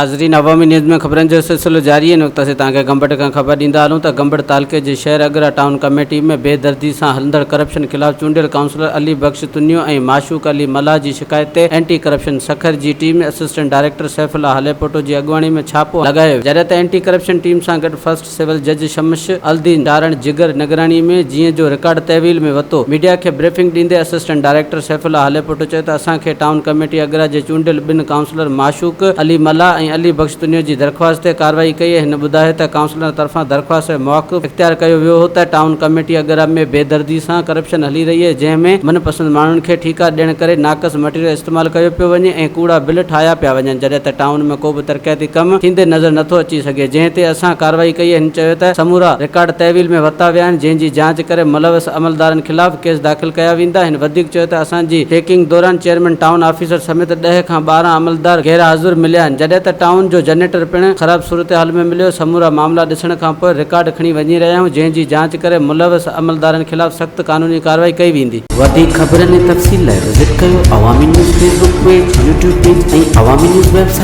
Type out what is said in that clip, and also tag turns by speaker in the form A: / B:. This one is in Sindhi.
A: ناظرين عوامي نيوز ۾ خبرن جو سلسلو جاري آهي ان وقت اسين توهان کي گمبٽ کان خبر ڏيندا هلون ته گمبٽ تعلقي جي شهر اڳرا ٽائون ڪميٽي ۾ بي دردي سان هلندڙ ڪرپشن خلاف چونڊيل ڪائونسلر علي بخش تنيو ۽ معشوق علي ملاح جي شڪايت تي اينٽي ڪرپشن سکر جي team assistant director Saifullah Halepoto جي اڳواڻي ۾ ڇاپو لڳايو ويو جڏهن ته اينٽي ڪرپشن ٽيم سان گڏ فرسٽ سول جج شمش الدين ڊارڻ جگر نگراني ۾ جيئن جو رڪارڊ تحويل ۾ وتو. ميڊيا کي بريفنگ ڏيندي اسسٽنٽ ڊائريڪٽر سيف الله هاليپوٽو چيو ته اسان کي ٽائون ڪميٽي اڳرا جي چونڊيل ٻن ڪائونسلر معشوق علي ملاح ۽ علي بخش تنيو جي درخواست تي ڪارروائي ڪئي هن ٻڌايو ته ڪائونسلرن طرفان درخواست ۽ مواقف اختيار ڪيو ويو هو ته ٽائون ڪميٽي اڳرا ۾ بيدردي سان ڪرپشن هلي رهي اهي جنهن ۾ من پسند ماڻهن کي ٺيڪا ڏيڻ ڪري ناقص مٽيريل استعمال ڪيو پيو وڃي ۽ ڪوڙا بل ٺاهيا پيا وڃن جڏهن ته ٽائون ۾ ڪو به ترقياتي ڪم ٿيندي نظر نٿو اچي سگهي جنهن تي اسان ڪارروائي ڪئي هن چيو ته سمورا رڪارڊ تحويل ۾ ورتا ويا آهن جنهن جي جاچ ڪري ملوث عملدارن خلاف ڪيس داخل ڪيا ويندا هن وڌيڪ چيو ته اسان جي چيڪنگ دوران چيئرمين ٽائون آفيسر سميت ڏهه کان 12 عملدار غير حاضر مليا آهن جڏهن ته ٽائون جو جنريٽر پڻ خراب صورتحال ۾ مليو سمورا معاملا ڏسڻ کانپوء رڪارڊ کڻي وڃي رهيا آهيون جنهن جي جاچ ڪري ملوث عملدارن خلاف سخت قانوني ڪارروائي ڪئي ويندي.
B: وڌيڪ خبرن ۽ تفصيل لاء وزٽ ڪيو Awami news Facebook page, YouTube page ۽ Awami news website.